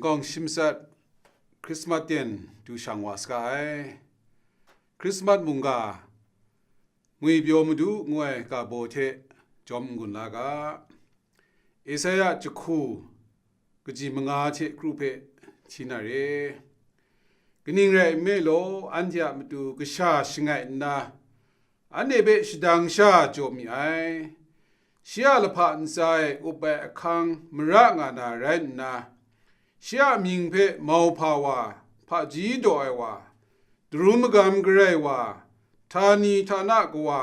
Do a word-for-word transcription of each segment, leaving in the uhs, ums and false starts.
Kawng shi matsat Hkrismat ten du shang wa saga ai. Hkrismat mungga, Ngwipyaw Madu ngu ai ga baw hte jawm n-gun la ga. Esaia jahku kaji manga hte kru hpe hti na re. Kaning rai nme law, anhte a matu kasha shangai nna, anhte hpe shadang sha jaw mi ai. Shi a lahpa ntsa e up ai ahkang mara nga na rai nna, shi a mying hpe mauhpa wa, hpaji daw ai wa, daru magam garai wa, htani htana kawa,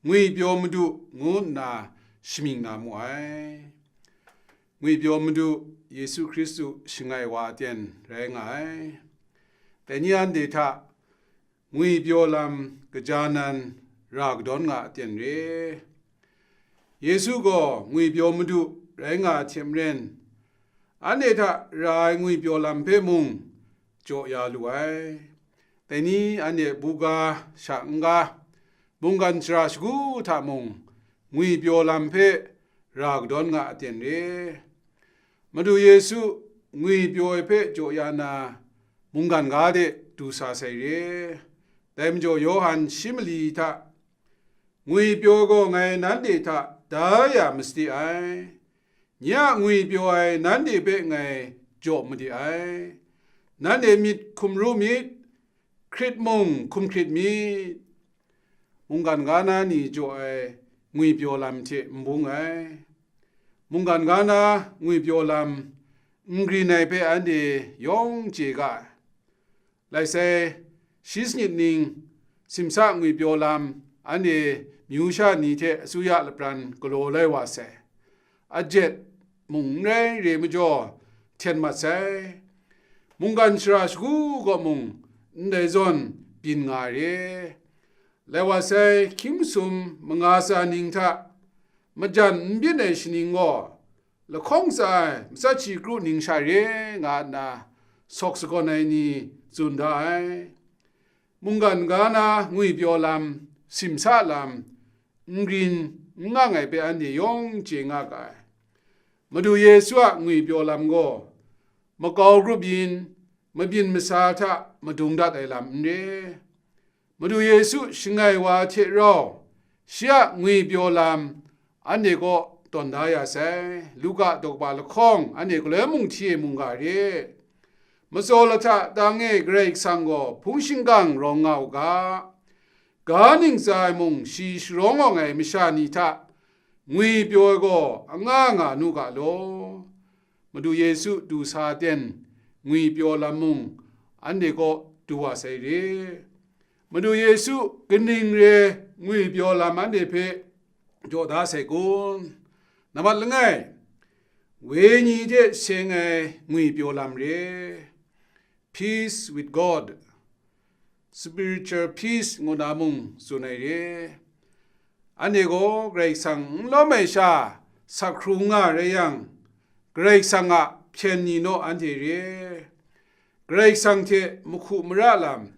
Ngwipyaw Madu ngu nna shamying na mu ai. Ngwipyaw Madu Yesu Hkristu shangai wa aten rai nga ai. Dai ni anhte hta ngwipyaw lam kaja nan ra kadawn nga aten re. Yesu gaw ngwipyaw Madu rai nga hte maren, anhte hta ra ai ngwipyaw lam hpe mung jaw ya lu ai. Dai ni anhte buga sha n-ga, mungkan shara shagu hta mung ngwipyaw lam hpe ra kadawn nga aten re. Madu Yesu ngwipyaw ai hpe jaw ya na mungkan ga de du sa sai re. Dai majaw Yawhan shi mali hta, ngwipyaw gaw ngai nanhte hta da ya masade ai. Nye a ngwipyaw ai nanhte hpe ngai jaw made ai. Nanhte myit hkum ru myit, hkrit mung hkum hkrit myit. Mungkan ga na ni jaw ai ngwipyaw lam hte n bung ai. Mungkan ga na ngwipyaw lam n grin ai hpe anhte yawng chye ga ai. Lai sai, shi sanit ning, simsa ngwipyaw lam, anhte myu sha ni hte asuya lapran galaw lai wa sai. Ajet mung n rai re majaw, hten mat sai. Mungkan shara shagu gaw mung, ndai zawn byin nga re. Lai wa sai, hkying masum manga tsa ning hta, majan n byin ai shaning gaw, lahkawng tsa ai matsat shi kru ning sha re nga nna, sawk sagawn ai ni tsun da ai. Mungkan ga na ngwipyaw lam, simsa lam, n grin n ngang ai hpe anhte yawng chye nga ga ai. Madu Yesu a ngwipyaw lam gaw, makau grup yin, mabyin masa hta madung dat ai lam n re. Madu Yesu shangai wa hte rau, shi a ngwipyaw lam anhte kaw tawn da ya sai. Luka daw kaba lahkawng anhte galoi mung hti e mungga re. Matsaw lahta tang e Karai Kasang gaw hpung shingkang rawng nga u ga, ga ning tsa ai mung shi sharawng awng ai masha ni hta ngwipyaw ai gaw anga nga nu ga law. Madu Yesu du sa ten ngwipyaw lam mung anhte kaw du wa sai re. Madu Yesu kaning re ngwipyaw lam anhte hpe jaw da sai kun? Nambat langai, wenyi hte seng ai ngwipyaw lam re. Peace with God, spiritual peace ngu na mung tsun ai re. Anhte gaw Karai Kasang n lawm ai sha sak hkru nga rai yang, Karai Kasang a hpyen ni naw anhte re. Karai Kasang hte mahku mara lam,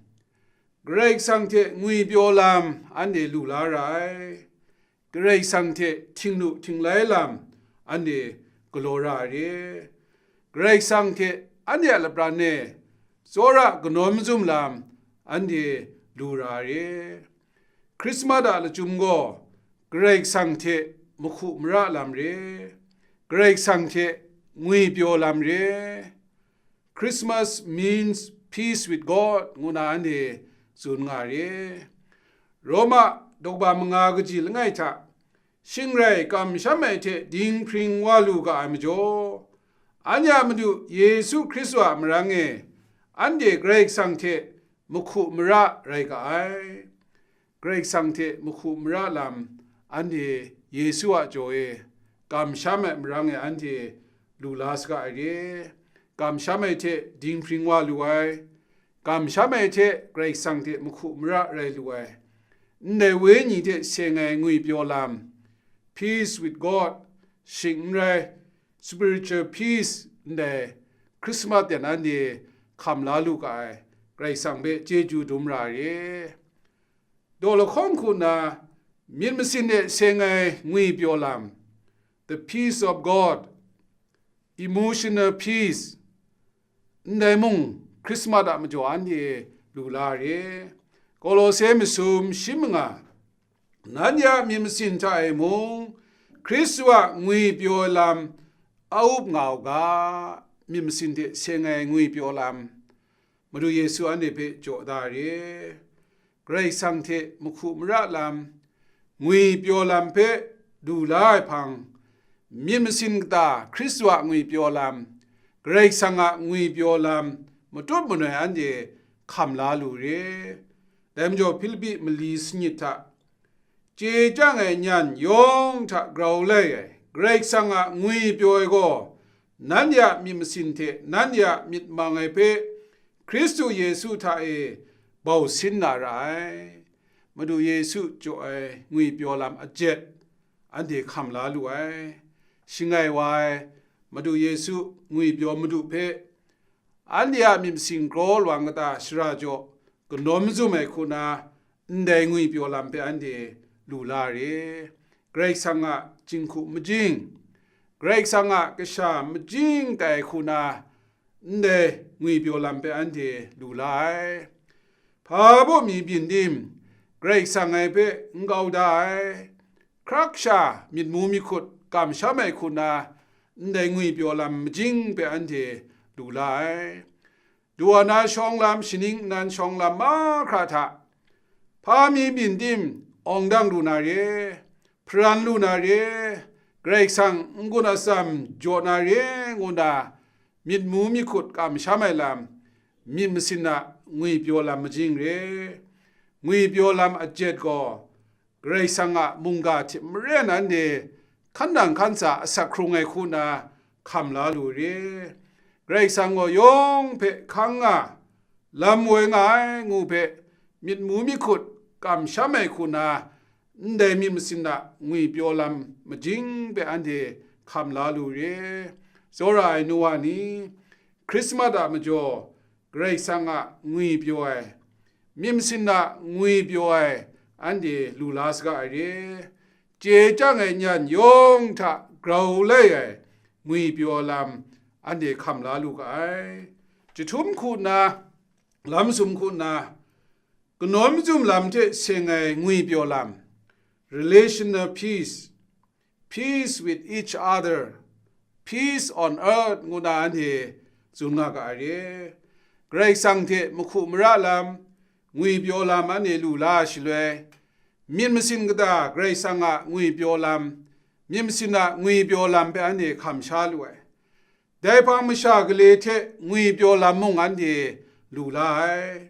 Karai Kasang hte ngwipyaw lam anhte lu la ra ai. Karai Kasang hte htingnu htinglai lam anhte galaw ra ai re. Karai Kasang hte anhte a lapran e tsawra kanawn mazum lam anhte lu ra ai re. Hkrismat a lachyum gaw Karai Kasang hte mahku mara lam re, Karai Kasang hte ngwipyaw lam re. Christmas means peace with God ngu na anhte tsun nga re. Roma daw kaba manga kaji langai hta, shing rai kamsham ai hte dinghpring wa lu ga ai majaw, anhte a Madu Yesu Hkristu a marang e anhte Karai Kasang hte mahku mara rai ga ai. Karai Kasang hte mahku mara lam anhte Yesu a jaw e kamsham ai marang e anhte lu la saga ai re. Kamsham ai hte dinghpring wa lu ai, kamsham ai hte Karai Kasang hte mahku mara rai lu ai, ndai wenyi hte seng ai ngwipyaw lam, peace with God, shing n rai, spiritual peace, ndai Christmas ten anhte hkam la lu ga ai, Karai Kasang hpe chyeju dum ra re. Daw lahkawng hku na myit masin e seng ai ngwipyaw lam, the peace of God, emotional peace, ndai mung Hkrismat a majaw anhte lu la re. Kolose masum shi manga, nanhte a myit masin hta e mung, Hkristu a ngwipyaw lam a up nga u ga, myit masin hte seng ai ngwipyaw lam, Madu Yesu anhte hpe jaw da re. Karai Kasang hte mahku mara lam, ngwipyaw lam hpe du la ai hpang, myit masin kata Hkristu a ngwipyaw lam, Karai Kasang a ngwipyaw lam matut manoi anhte hkam la lu re. Dai majaw Hpilipi mali sanit hta chye chyang ai nyan yawng hta grau lai ai Karai Kasang a ngwipyaw ai gaw, nanhte a myit masin hte nanhte a myit mang ai hpe Hkristu Yesu hta e bau sin na ra ai. Madu Yesu jaw ai ngwipyaw lam ajet anhte hkam la lu ai. Shangai wa ai Madu Yesu ngwipyaw Madu hpe anhte a myit masin kraw lawang kata shara jaw kanawn mazum ai hku na, ndai ngwipyaw lam hpe anhte lu la re. Karai Kasang a jinghku majing, Karai Kasang a kasha majing tai hku na, ndai ngwipyaw lam hpe anhte lu la ai. Hpa baw mi byin tim, Karai Kasang ai hpe n kau da ai, hkrak sha myit mu myit hkut kamsham ai hku na, ndai ngwipyaw lam majing hpe anhte lu la ai. Duwa na shawng lam, shaning nnan shawng lam mahkra hta, hpa mi byin tim, awng dang lu na re, hparan lu na re, Karai Kasang n-gun atsam jaw na re, ngu na myit mu myit hkut kamsham ai lam, myit masin a ngwipyaw lam majing re. Ngwipyaw lam ajet gaw, Karai Kasang a mungga hte maren anhte hkan nang hkan sa asak hkrung ai hku na hkam la lu re. Karai Kasang gaw yawng hpe hkang nga, lam woi nga ai ngu hpe myit mu myit hkut kamsham ai hku na, ndai myit masin a ngwipyaw lam majing hpe anhte hkam la lu re. Tsawra ai nu wa ni, Hkrismat a majaw Karai Kasang a ngwipyaw ai, myit masin a ngwipyaw ai, anhte lu la saga ai re. Chye chyang ai nyan yawng hta grau lai ai ngwipyaw lam anhte hkam la lu ga ai. Chyahtum hku nna, lam sum hku nna, kanawn mazum lam hte seng ai ngwipyaw lam, relational peace, peace with each other, peace on earth, ngu na anhte tsun nga ga ai re. Karai Kasang hte mahku mara lam, ngwipyaw lam anhte lu la ai shaloi, myit masin kata Karai Kasang a ngwipyaw lam, myit masin a ngwipyaw lam hpe anhte hkam sha lu ai. Dai hpang masha gale hte ngwipyaw lam mung anhte lu la ai.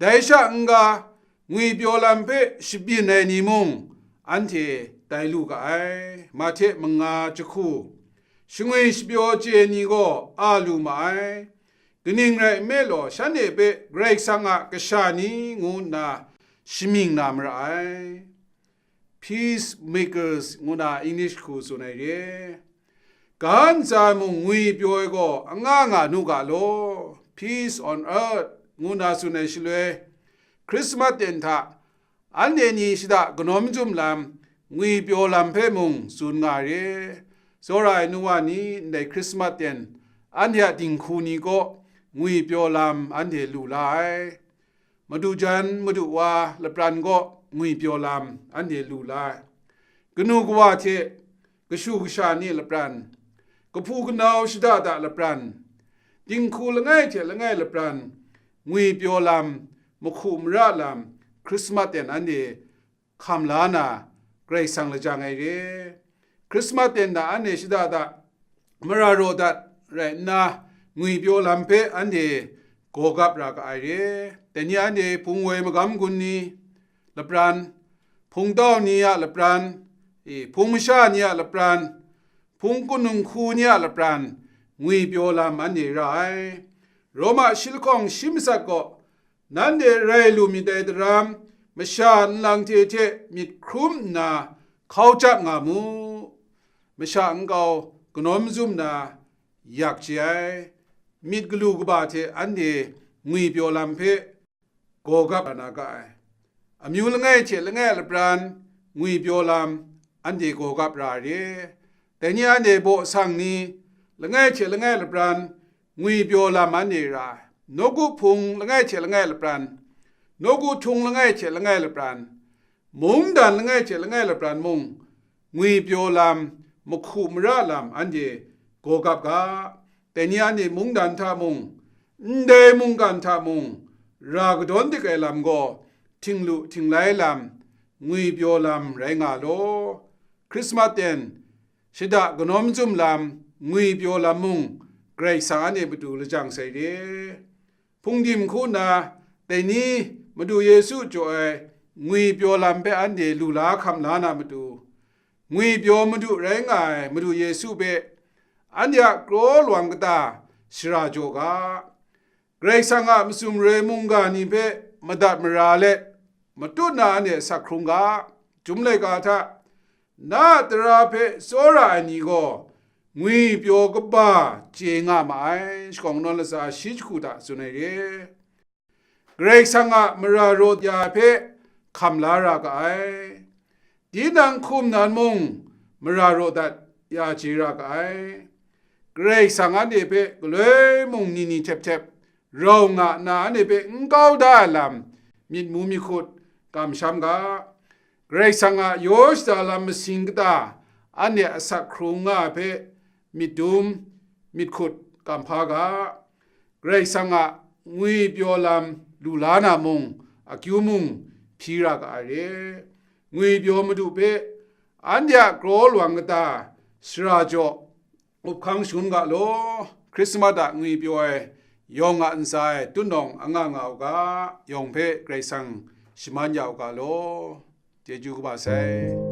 Dai sha n-ga, ngwipyaw lam hpe shabyin ai ni mung anhte tai lu ga ai. Mahte manga jahku, shangwi shapyaw chye ni gaw a lu ma ai. Kaning rai nme law, shanhte hpe Karai Kasang a kasha ni ngu nna shamying na mara ai. Peacemakers ngu na English hku tsun ai re. Ga ntsa mung ngwipyaw ai gaw anga nga nu ga law, peace on earth, ngu na tsun ai shaloi, Hkrismat ten hta anhte ni shada kanawn mazum lam, ngwipyaw lam hpe mung tsun nga re. Tsawra ai nu wa ni, ndai Hkrismat ten anhte a dinghku ni kaw ngwipyaw lam anhte lu la ai. Madu jan, madu wa lapran kaw ngwipyaw lam anhte lu la ai. Kanu kawa hte kashu kasha ni lapran, kahpu kanau shada da lapran, dinghku langai hte langai lapran, ngwipyaw lam, mahku mara lam, Hkrismat ten anhte hkam la na, Karai Kasang lajang ai re. Hkrismat ten hta anhte shada da, mara raw dat rai nna, ngwipyaw lam hpe anhte gawgap ra ga ai re. Dai ni anhte hpung woi magam gun ni lapran, hpung tau ni a lapran, e, hpung masha ni a lapran, hpung kunung hku ni a lapran, ngwipyaw lam anhte ra ai. Roma shi lahkawng shi matsat gaw, nanhte rai lu myit dai daram, masha nlang hte hte myit hkrum nna hkau chyap nga mu. Masha nkau kanawn mazum na yak chye ai, myit galu kaba hte anhte ngwipyaw lam hpe gawgap na ga ai. Amyu langai hte langai a lapran ngwipyaw lam anhte gawgap ra ai re. Dai ni anhte baw sang ni langai hte langai a lapran ngwipyaw lam anhte ra ai. Nawku hpung langai hte langai lapran, nawku htung langai hte langai lapran, mungdan langai hte langai lapran mung, ngwipyaw lam, mahku mara lam anhte gaw gap ga. Dai ni anhte mungdan hta mung, ndai mungkan hta mung, ra kadawn dik ai lam gaw, htinglu htinglai lam, ngwipyaw lam rai nga law. Hkrismat ten, shada kanawn mazum lam, ngwipyaw lam mung, Karai Kasang anhte matu lajang sai re. Hpungdim hku nna, dai ni Madu Yesu jaw ai ngwipyaw lam hpe anhte lu la hkam la na matu, ngwipyaw Madu rai nga ai Madu Yesu hpe anhte a kraw lawang kata shara jaw ga. Karai Kasang a masum roi mungga ni hpe madat mara let, matut na anhte asak hkrung ga. Chyum laika hta, na a tara hpe tsawra ai ni gaw ngwipyaw kaba chye nga ma ai, shakawn kanawn latsa shi jahku hta tsun ai re. Karai Kasang a mara raw ya hpe hkam la ra ga ai. Tinang hkum nan mung mara raw dat ya chye ra ga ai. Karai Kasang anhte hpe galoi mung ni ni htep htep rau nga nna, anhte hpe n kau da ai lam myit mu myit hkut kamsham ga. Karai Kasang a yaw shada lam masing kata anhte asak hkrung nga ai hpe myit dum myit hkut kamhpa ga. Karai Kasang a ngwipyaw lam lu la na mung, akyu mung hpyi ra ga ai re. Ngwipyaw Madu hpe anhte a kraw lawang kata shara jaw up hkang shangun ga law. Hkrismat a ngwipyaw ai yawng a ntsa e tutnawng anga nga u ga, yawng hpe Karai Kasang shaman ya u ga law. Chyeju kaba sai.